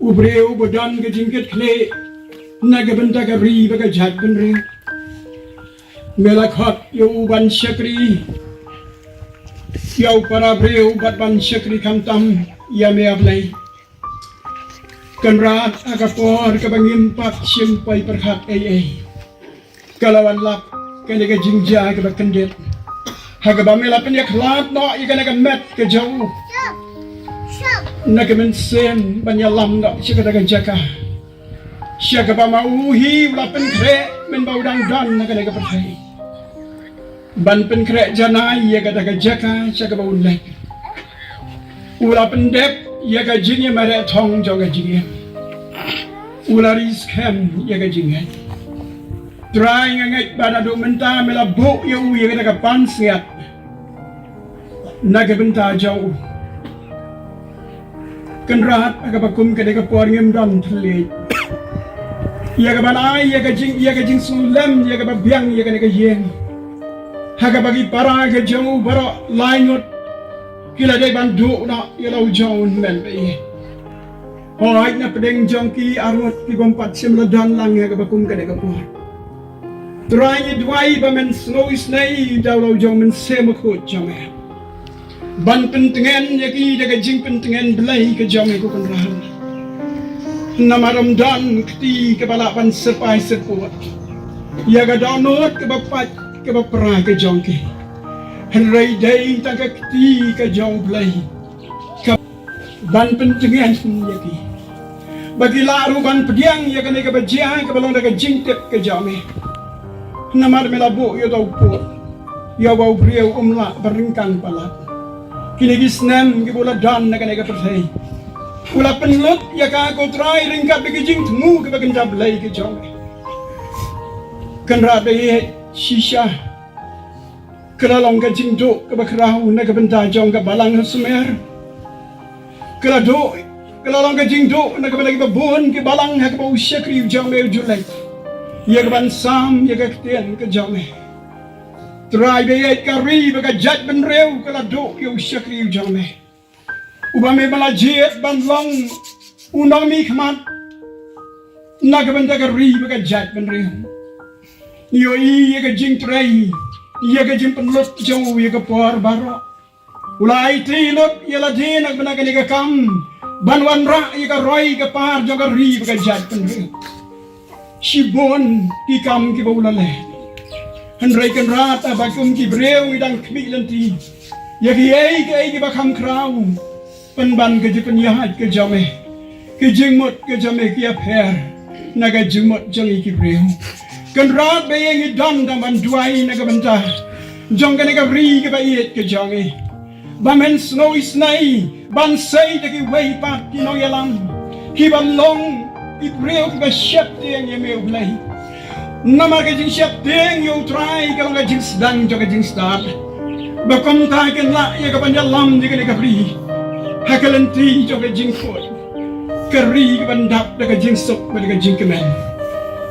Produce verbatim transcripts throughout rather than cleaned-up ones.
U briew ba don ka jingkitkhlieh na ka bynta ka ri bad ka jaitbynriew. Me la khot ïa u ban shakri ïa u para briew bad ban shakri khamtam ïa me, A Blei. Kynrad, ha ka por kaba ngim pat shym poi pyrkhat ei ei, ka la wan lap kane ka jingjia kaba kyndit, ha kaba me la pynïakhlad noh ïa kane ka met ka jong u na ka mynsiem ban ïalam noh sha kata ka jaka sha kaba ma u hi u la pynkhreh mynba u dang don ha kane ka pyrthei, ban pynkhreh janai ïa kata ka jaka sha kaba u leit. U la pyndep ïa ka jingim ha ka thong jong ka jingim. U la ri skhem ïa ka jingngeit. Trai, nga ngeit ba naduh mynta me la buh ïa u ïa kata ka pansngiat na ka bynta jong u. Kynrad, ha kaba kum kane ka por ngim don thylliej ïa kaban ai ïa ka jing, ïa ka jingsngewlem ïa kaba biang ïa kane ka ïing, ha kaba ki para ka jong u baroh lai ngut ki la dei ban duh noh ïa la u jong u hynmen ba ïeit. Hooid, na pdeng jong ki arngut ki bym pat shym la don lang ha kaba kum kane ka por. Trai, ngi duwai ba men sngew isynei da la u jong Mynsiem Bakhuid jong me ban pyntngen ïa ki da ka jingpyntngen Blei ka jong me, ko Kynrad. Namar ym don kti kaba lah ban syrpai syrpud ïa ka dohnud kaba pait kaba pra ka jong ki, hynrei dei tang ka kti ka jong Blei ka ban pyntngen ïa ki, ba ki lah ruh ban pdiang ïa kane kaba jia kaba long da ka jingtip ka jong me. Namar me la buh ïa uta u pud ïa uba u briew um lah ban ryngkang palat. Kine ki snem kiba u la don na kane ka pyrthei, u la pynlut ïa ka, ko Trai, ryngkat bad ka jingthmu kaba kynja Blei ka jong me. Kynrad, ba ïeit, shisha ka la long ka jingduh kaba khraw na ka bynta jong ka balang ha Sumer. Ka la duh, ka la long ka jingduh na ka bynta kiba bun ki balang ha kaba u shakri u jong me u ju leit ïa kaban sam ïa ka ktien ka jong me. Trai, ba ïeit, ka ri bad ka jaitbynriew ka la duh ïa u shakri u jong me, uba me ba la jied ban long u nongmihkhmat na ka bynta ka ri bad ka jaitbynriew. Ïohi ïa ka jingtrei, ïa ka jingpynlut jong u ïa ka por baroh. U la aiti lut ïa lade na ka bynta kane ka kam ban wanrah ïa ka roi ka par jong ka ri bad ka jaitbynriew. Shibun ki kam kiba u la leh, hynrei Kynrad, haba kum ki briew ngi dang khmih lynti ïa kiei kiei kiba kham khraw, pynban ka jingpynïaid ka jong me, ka jingmut ka jong me ka ïapher na ka jingmut jong ngi ki briew. Kynrad, ba ïeit, ngi don tang ban duwai na ka bynta jong kane ka ri kaba ïeit ka jong ngi, ba men sngew isynei ban sei da kiwei pat ki nongïalam kiba long ki briew kiba sheptieng ïa me, U Blei. Namar ka jingsheptieng ïa U Trai ka long ka jingsdang jong ka jingstad, ba kumta kin lah ïa ka ban ïalam ïa kane ka ri ha ka lynti jong ka jingkhuid, ka ri ka ban dap da ka jingsuk bad da ka jingkmen.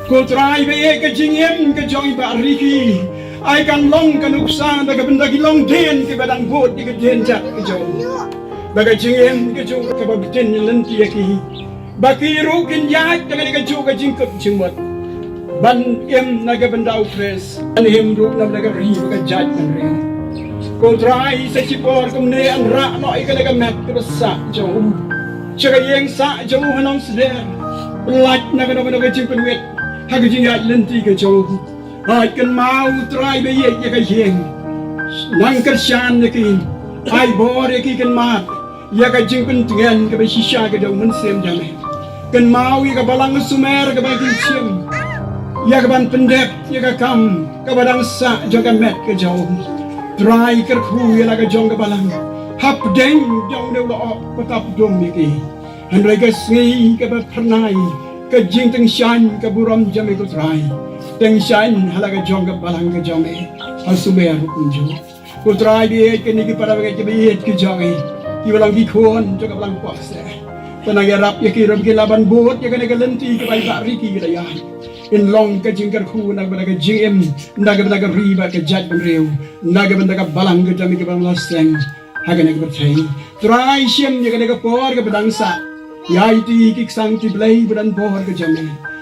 Ko Trai, ba ïeit, ka jingim ka jong i Bah Ricky ai kan long ka nuksa na ka bynta ki longdien kiba dang bud ïa ka dienjat ka jong u, ba ka jingim ka jong u kaba btin lynti ïa ki, ba ki ruh kin ïaid da kane kajuh ka jingkut jingmut ban im na ka bynta U Khrist, ban im ruh na ka bynta ka ri bad ka jaitbynriew. Ko Trai, sa shipor kumne, wanrah noh ïa kane ka met kaba sah jong u sha ka ïing sah jong u ha Nongsder. Pyllait na kano kano ka jingpynwit ha ka jingïaid lynti ka jong u. Ai kynmaw, Trai, ba ïeit, ïa ka ïing, nang kyrshan ïa ki, ai bor ïa ki, kynmaw ïa ka jingpyntngen kaba shisha ka jong U Mynsiem jong me. Kynmaw ïa ka balang Sumer kaba kin shim ïa ka ban pyndep ïa ka kam kaba dang sah jong ka met ka jong u. Trai, kyrkhu ïa la ka jong ka balang hapdeng jong une u lyoh ba tap dum ïa ki. Hynrei ka sngi kaba phyrnai, ka jingtyngshaiñ ka burom jong me, ko Trai, tyngshaiñ ha la ka jong ka balang ka jong me ha Sumer kumjuh. Ko Trai, ba ïeit, kine ki para bangeit kiba ïeit ki jong ngi, kiba long ki khun jong ka balang Pokse, to nang ïarap ïa ki ruh ba kin lah ban bud ïa kane ka lynti kaba i Bah Ricky i la ïaid, in long ka jingkyrkhu na ka bynta ka jingim, na ka bynta ka ri bad ka jaitbynriew, na ka bynta ka balang ka jong me kaba la seng ha kane ka pyrthei. Trai, shim ïa kane ka por kaba dang sah Ïa iti ki ksang ki blei ba don bor ka jong me.